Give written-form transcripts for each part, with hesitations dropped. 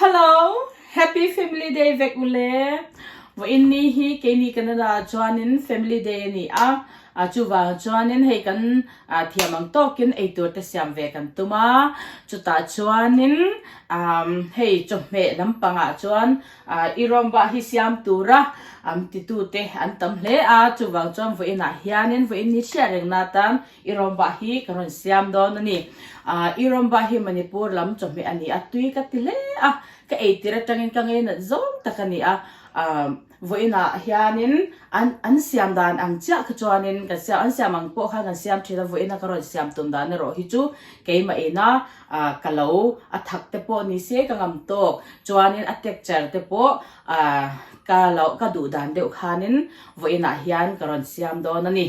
Hello, Happy Family Day vek ule. Vawiin ni hi keini Canada ah chuanin Family Day a ni a, a chuvang chuanin hei kan thiam ang tawkin eitur te siam ve kan tum a, chutah chuanin hei chawhmeh lampangah chuan i rawngba hi siam tura an titute an tam hle a, chuvang chuan vawiinah hianin vawiin ni hriat rengna atan I rawmbah hi ka rawn siam dawn a ni. Aah i rawmbah hi Manipur lam chawhmeh a ni a, tui ka ti hle a, ka ei tir atangin ka ngei nat zawng tak a ni a. Aah vawiinah hianin an an siam dan ang chiah kha chuanin kan siam an siam ang pawh khan kan siam thin a, vawiina ka rawn siam tum dan erawh hi chu keimah ina aah ka lo a thak te pawh ni se ka ngam tawk chuanin a texture te pawh aah ka lo ka duh dan deuh khanin vawiinah hian ka rawn siam dawn a ni.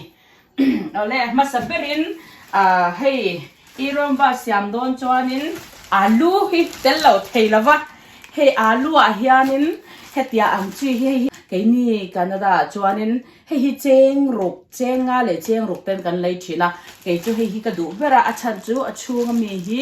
Awle hmasa berin hei i rawngba siam dawn chuanin alu hi tel lo thei lo va, hei alu ah hianin hetia ang chi hi hei hi keini Canada ah chuanin hei hi cheng ruk cheng nga leh cheng ruk ten kan lei thin a, kei chu hei hi ka duh ber a, a chhan chu a chhung ami hi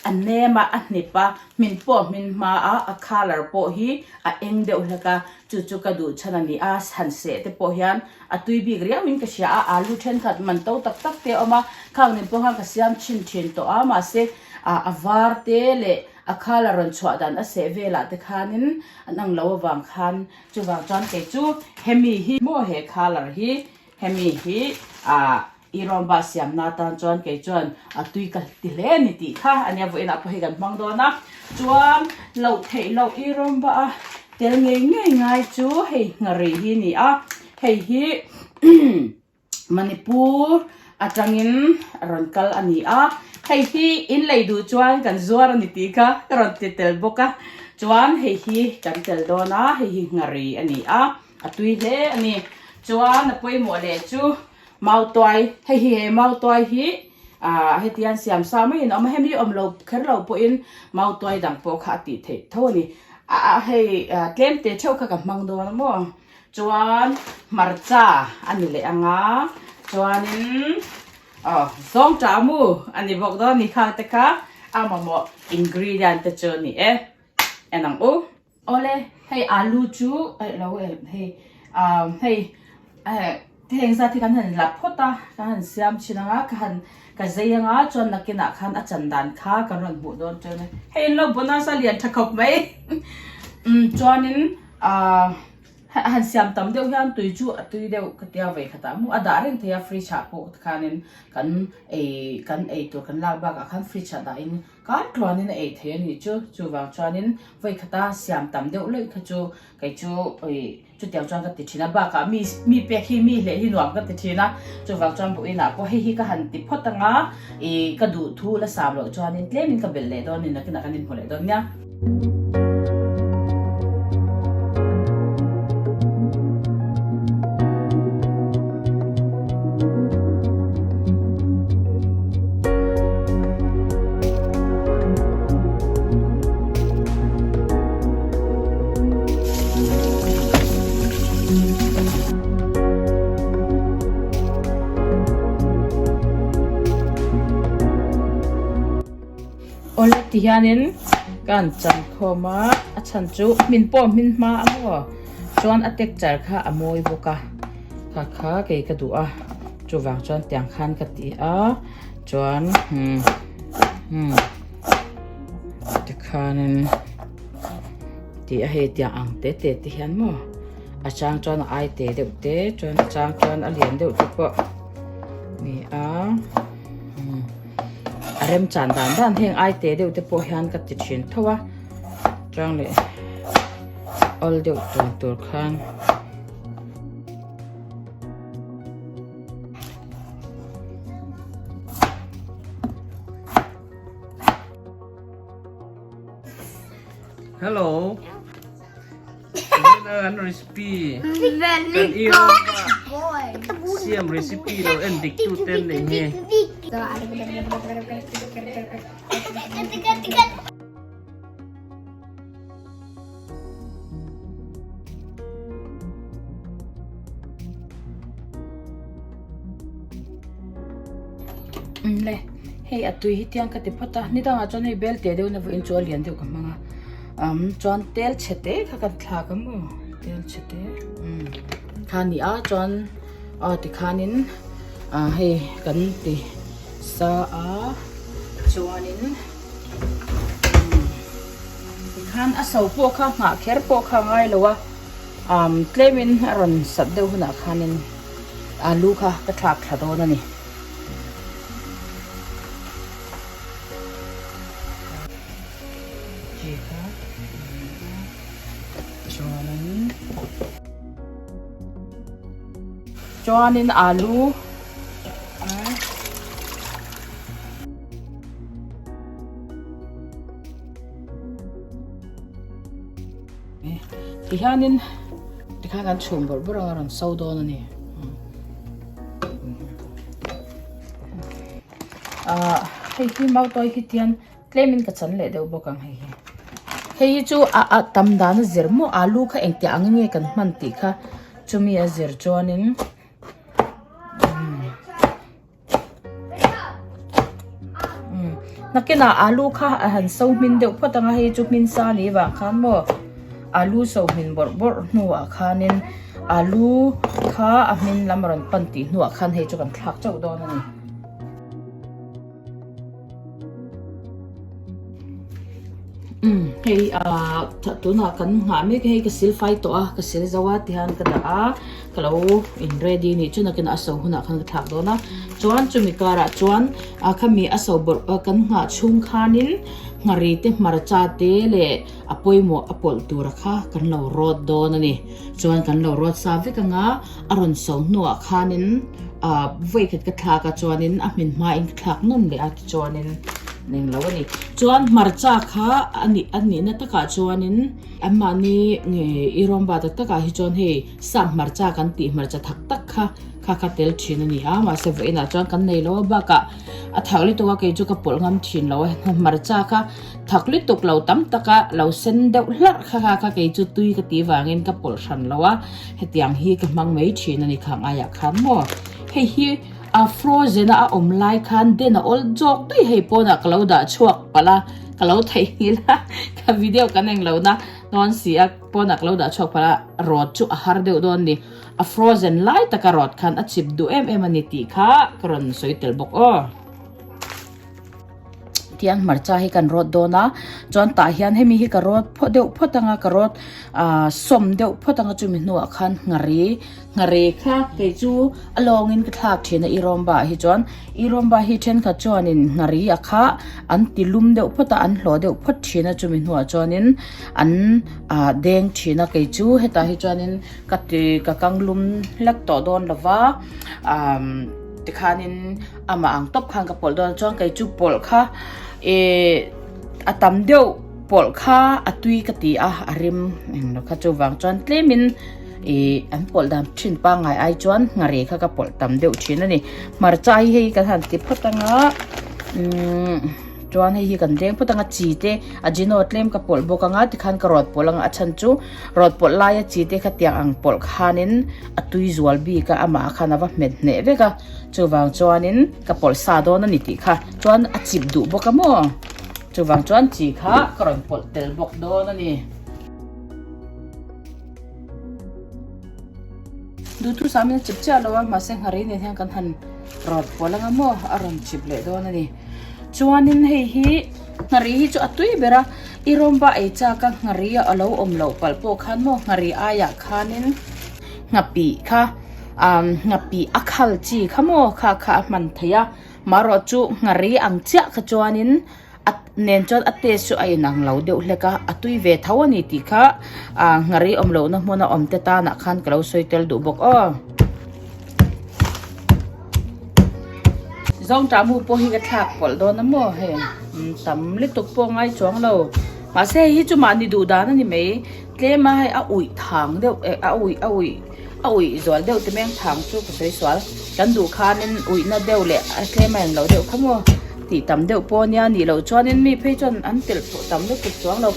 a nem a a hnip a hmin pawh a hmin hma a, a colour pawh hi a eng deuh hlek a, chu chu ka duh chhan a ni a, han seh te pawh hian A tui bik riau in ka hria a, alu thenkhat man to tak tak te a awm a, khang nen pawh khan ka siam chhin thin tawh a, mahse a var te leh a colour rawn chhuah dan a seh velah te khanin an ang lo avang khan chuvang chuan kei chu hemi hi maw he colour hi hemi hi ah i rawngba siamna atan chuan kei chuan a tui ka ti hle a ni tih kha ania vawiinah pawh hei kan hmang dawn a, chuan loh theih loh i rawngba a Tel ngei ngei ngai chu hei nghari hi a ni a, hei hi Manipur atangin a rawn kal a ni a, hei hi in lei duh chuan kan zuar a ni tih kha ka rawn ti tel bawk a, chuan hei hi kan tel dawn a, hei hi nghari a ni a, a tui hle a ni, chuan a pawimawh leh chu Mautuai, hei hi he mautuai hi ah hetiang siam sa maiin a awm a, hemi awm lo kher lo pawhin mautuai dang pawh kha a tih theih tho a ni. Ah hei tlem te theuh kha ka hmang dawn a maw? Chuan hmarcha a ni leh ang a, chuanin aw zawngṭah mu a ni bawk dawn a ni khang te kha a mamawh ingredient te chu a ni e, en ang u. Awle, hei alu chu eh lo eh hei ah hei eh heng zat hi kan han la phawt a, kan han siam thin ang a, ka han ka zei ang a chuan nakinah khan a chan dan kha kan rawn hmuh dawn chuan hei an lo bonus a lian tha khawp mai umm chuanin ah han siam tam deuh hian tui chu a tui deuh ka tia vei khatah maw a dah reng thei a fridge ah pawh khanin kan ei kan ei tur kan lak bakah khan fridge ah dahin Kar tluanin a ei thei a nih chu, chuvang chuanin vawi khata siam tam deuh lawih kha chu kei chu ui chutiang chuan ka ti thin a, bakah mi mi pek hi mi hleh hi nuam ka ti thin a, chuvang chuan buh inah pawh hei hi ka han ti phawt anga ih ka duh thu la sam loh chuanin tlemin ka belh leh dawn a ni nakinah kan inhmu leh dawn nia. Awle ti hianin ka han chan khawm a, a chhan chu hmin pawh hmin hma a maw chuan a texture kha a mawi bawk a, kha kha kei ka duh a chuvang chuan tiang khan ka ti a chuan umm umm tikhanin tih a hei tiang ang te te te hian maw a chang chuan a ai te deuh te chuan a chang chuan a lian deuh te pawh a ni a. A remchan dan dan heng ai te deuh te pawh hian ka ti thin tho a chang leh awl deuh tur tur khan. Hello. An recipe. Kan i siam recipe lo en dik tu ten nei hi. Le hei a tui hi tiang ka ti phawt a ni dangah chuan hei bel te deuh na vawiin chu a lian deuh ka hmang a. Umm chuan tel chhe te kha kan thlak ang maw tel chhe te umm kha a ni a chuan aw tikhanin ah hei kan ti sa a chuanin umm tikhan a so pawh kha nghah kher pawh kha a ngai lo a umm tlemin a rawn sat deuh hunah khanin alu kha ka thlak thla dawn a ni. Chuanin alu tihianin tikhan kan chhum bawrh bawrh anga rawn so dawn a ni. Ahh hei hi mautuai hi tian tlemin ka chan leh deuh bawk ang hei hi hei hi chu a a tam dan a zir maw alu kha engtiah ang nge kan hman tih kha chumi a zir chuanin umm nakinah alu kha a han so hmin deuh phawt ang a hei chu hmin sa ni vang khan maw alu so hmin bawrh bawrh hnuah khanin alu kha a hmin lam a rawn pan tih hnuah khan hei chu kan thlak chauh dawn a ni. Umm hei ah tunah kan nghah mek hei ka sil fai tawh a ka sil zo a tihian ka dah a ka lo in ready nih chu nakinah a so hunah khan ka thlak dawn a chuan chumi karah chuan ah khami a so bawrh kan nghah chhung khanin nghari te hmarcha te leh a pawimawh a pawlh tura kha kan lo rawt dawn a ni chuan kan lo rawt sa vek anga a rawn so hnuah khanin ah vawi khat ka thlak a chuanin a hmin hmain ka thlak nawn leh a tichuanin eng lo a ni chuan hmarcha kha a nih a nihna takah chuanin anmahni nge i rawngba tak takah hi chuan hei sap hmarcha kan tih hmarcha thak tak kha kha kha tel thin a ni a mahse vawiinah chuan kan nei lo a bakah a thak lutuk a kei chu ka pawlh ngam thin lo a hmarcha kha Thak lutuk lo tam taka lo sen deuh hlarh kha kha kha kei chu tui ka tih vangin ka pawlh hran lo a, hetiang hi ka hmang mai thin a ni khang aiah khan maw. Hei hi a frozen a a awm lai khan den a awl zawk daih hei pawnah ka lo dah chhuak palh a, ka lo theihnghilh a, ka video kan eng lo na dawn si a, pawnah ka lo dah chhuak palh a, rawt chu a har deuh dawn ni. A frozen lai taka rawt khan a chip duh em em a ni tih kha ka rawn sawi tel bawk aw. Tiang hmarcha hi kan rawt dawn a chuan tah hian hemi hi ka rawt phawt deuh phawt anga ka rawt ah sawm deuh phawt anga chumi hnuah khan nghari nghari kha kei chu a lawngin ka thlak thin a i rawmba ah hi chuan i rawmba hi thenkhat chuanin nghari a kha an ti lum deuh phawt a an hlawh deuh phawt thin a chumi hnuah chuanin an ah deng thin a kei chu hetah hi chuanin ka ti ka kang lum hlek tawh dawn lova ah tikhanin amah ang tawp khan ka pawlh dawn chuan kei chu pawlh kha ihh a tam deuh pawlh kha a tui ka ti a a rim englo kha chuvang chuan tlemin ihh an pawlh dan thin pangngai ai chuan nghari kha ka pawlh tam deuh thin a ni hmarcha hi hei kan han ti phawt anga umm chuan hei hi kan deng phawt anga chi te ajino tlem ka pawlh bawk anga tikhan ka rawt pawlh anga a chhan chu Rawt pawlh laia chi te kha tiang ang pawlh khanin a tui zual bik a, amah khan a va hmet hneh vek a, chuvang chuanin ka pawlh sa dawn a ni tih kha chuan a chip duh bawk a maw, chuvang chuan chi kha ka rawn pawlh tel bawk dawn a ni. Duhthusam in a chip chiah lo a, mahse nghari nen hian kan han rawt pawlh anga maw a rawn chip leh dawn a ni. Chuanin hei hi nghari hi chu a tui ber a. I rawmba ei chak a nghari a lo awm loh palh pawh khan maw nghari aiah khanin nghapih kha ah nghapih a khal chi kha maw kha kha a hman theih a marawh chu nghari ang chiah kha chuanin a nen chuan a taste chu a inang lo deuh hlek a a tui ve tho a ni tih kha ah nghari awm lohna hmuna awm te tanah khan ka lo sawi tel duh bawk aw. Zawngṭah mu pawh hi ka thlak pawlh dawn a maw hei tam lutuk pawh ngai chuang lo mahse hei hi chu mahni duh dan a ni mai tlem a hei a uih thang deuh eh a uih a uih a uih zual deuh te meng thang chu ka sawi sual kan duh khanin uihna deuh leh a tlem a englo deuh kha maw tih tam deuh pawh ania nih loh chuanin mi phei chuan an telh pawh tam lutuk chuang lo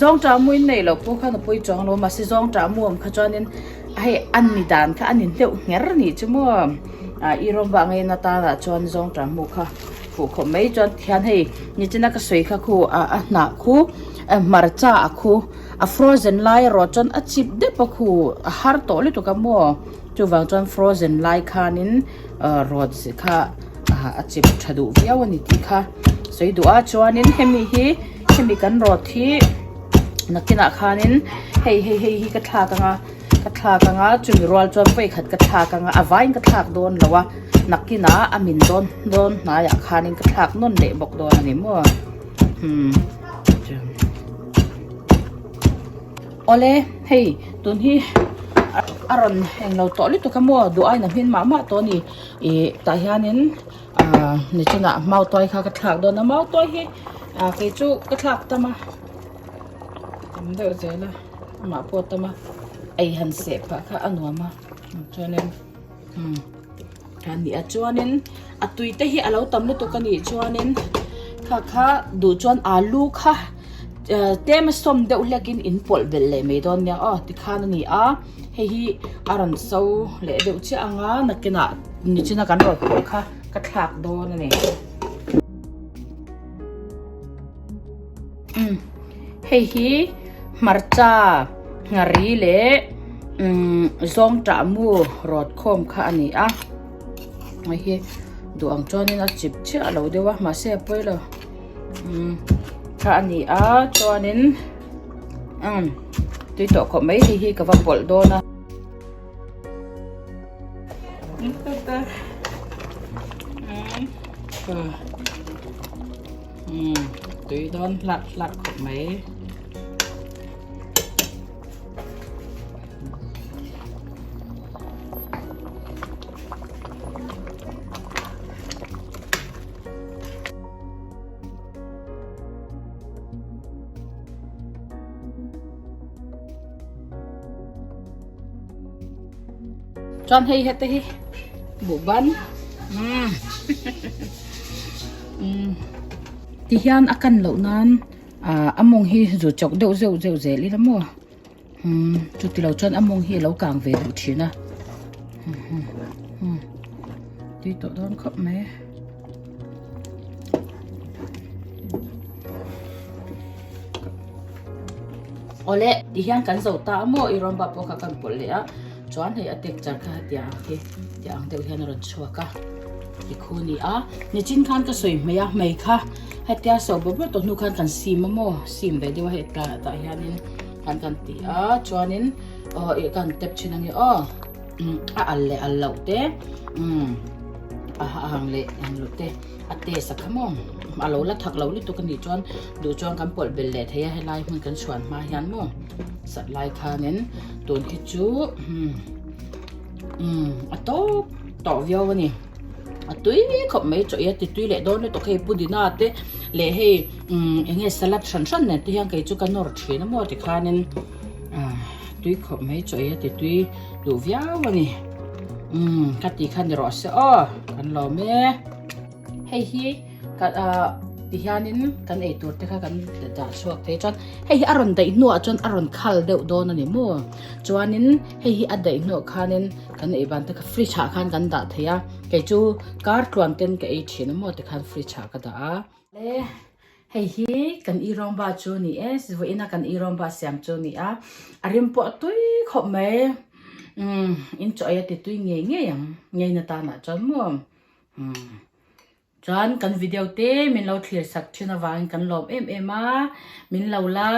zawngṭah mu in neih loh pawh khan a pawi chuang lo mahse zawngṭah mu awm kha chuanin Hei a ni dan kha a ni deuh ngher a nih chu maw ah i rawng vah ngei na tanah chuan zawng tah hmuh kha fuh khawp mai chuan thian hei nichina ka sawi kha khu ah a hnah khu hmarcha a khu a frozen lai erawh chuan a chip dep a khu a har tawh lutuk a maw chuvang chuan frozen lai khanin rawt kha a chip tha duh viau a ni tih kha sawi duh a chuanin hemi hi hemi kan rawt hi nakinah khanin hei hei hei hi ka thlak anga ka thlak anga chumi rual chuan vawikhat ka thlak anga a vaiin ka thlak dawn lo a nakinah a min dawn dawn hnaiah khanin ka thlak nawn leh bawk dawn a ni maw hmm awle hei tun hi a rawn englo tawh lutuk a maw duh aiin a hmin mah mah tawh a ni ih tah hianin ah nichinah mautuai kha ka thlak dawn a mautuai hi ah kei chu ka thlak tam a tam deuh zel a amah pawh a tam a ei han seh phah kha a nuam a chuanin umm a ni a chuanin a tui te hi a lo tam lutuk a nih chuanin kha kha duh chuan alu kha eh tlem a sawm deuh hlek in in pawlh belh leh mai dawn nia aw tikhan a ni a hei hi a rawn so leh deuh chiah ang a nakinah nichina kan rawn pawlh kha ka thlak dawn a ni. Umm hei hi hmarcha nghari leh umm zawngtah mu rawt khawm kha a ni a hei hi duh ang chuanin a chip chiah lo deuh a mahse a pawi lo umm kha a ni a chuanin umm tui tawh khawp mai hei hi ka va pawlh dawn a. Tui dawn hlak hlak khawp mai. Chuan hei hete hi buhban umm umm ti hian a kan loh nan ah a mawng hi zu chawk deuh zeuh zeuh zel ila maw umm chuti lo chuan a mawng hi a lo kang ve duh thin a umm tui tawh dawn khawp mai. Awle ti hian kan zo ta a maw i rawn bak pawh kha kan pawlh leh a chuan hei a texture kha hetiang ang hi tiang ang deuh hian a rawn chhuak a ti khu a ni a nichin khan ka sawi hmei a hmei kha hetia so bawrh bawrh tawh hnu khan kan sim a maw sim ve deuh a hei tah tah hianin khan kan ti a chuanin aw ih kan tep thin ang e aw a al leh al loh te umm a hang leh ang loh te. A taste a kha maw? A lo la thak lo lutuk a nih chuan duh chuan kan pawlh belh leh thei a helai hmun kan chhuan hma hian maw sat lai khanin tun hi chu umm umm a tawp tawh viau a ni a tui khawp mai chaw ei a ti tui leh dawn lutuk hei pudina te leh hei umm eng nge salad hran hran nen te hian kei chu ka nawr thin a maw tikhanin ah tui khawp mai chaw ei a ti tui duh viau a ni umm ka tih kha ni rawh se aw kan lawm e. Hei hi ka ah ti hianin kan ei tur te kha kan dah chhuak thei chuan hei hi a rawn daih hnuah chuan a rawn khal deuh dawn a ni maw chuanin hei hi a daih hnuah khanin kan ei ban te kha fridge ah khan kan dah thei a kei chu kar tluan ten ka ei thin a maw tikhan fridge ah ka dah a. Le hei hi kan i rawngba chu a ni e vawiin a kan i rawngba siam chu a ni a a rim pawh a tui khawp mai umm in chaw ei a ti tui ngei ngei ang ngei na tanah chuan maw. Umm chuan kan video te min lo thlir sak thin avangin kan lawm em em a, min lo la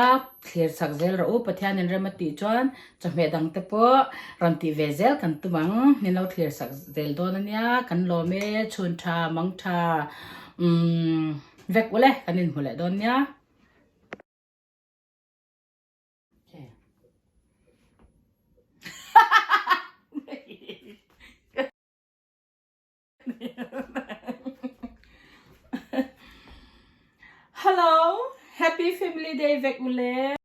thlir sak zel rawh u Pathian in rem a tih chuan chawhmeh dang te pawh rawn tih ve zel kan tum ang, min lo thlir sak zel dawn ania kan lawm e chhun tha mang tha umm vek ule kan inhmu leh dawn nia. Hello, happy family day vek ule.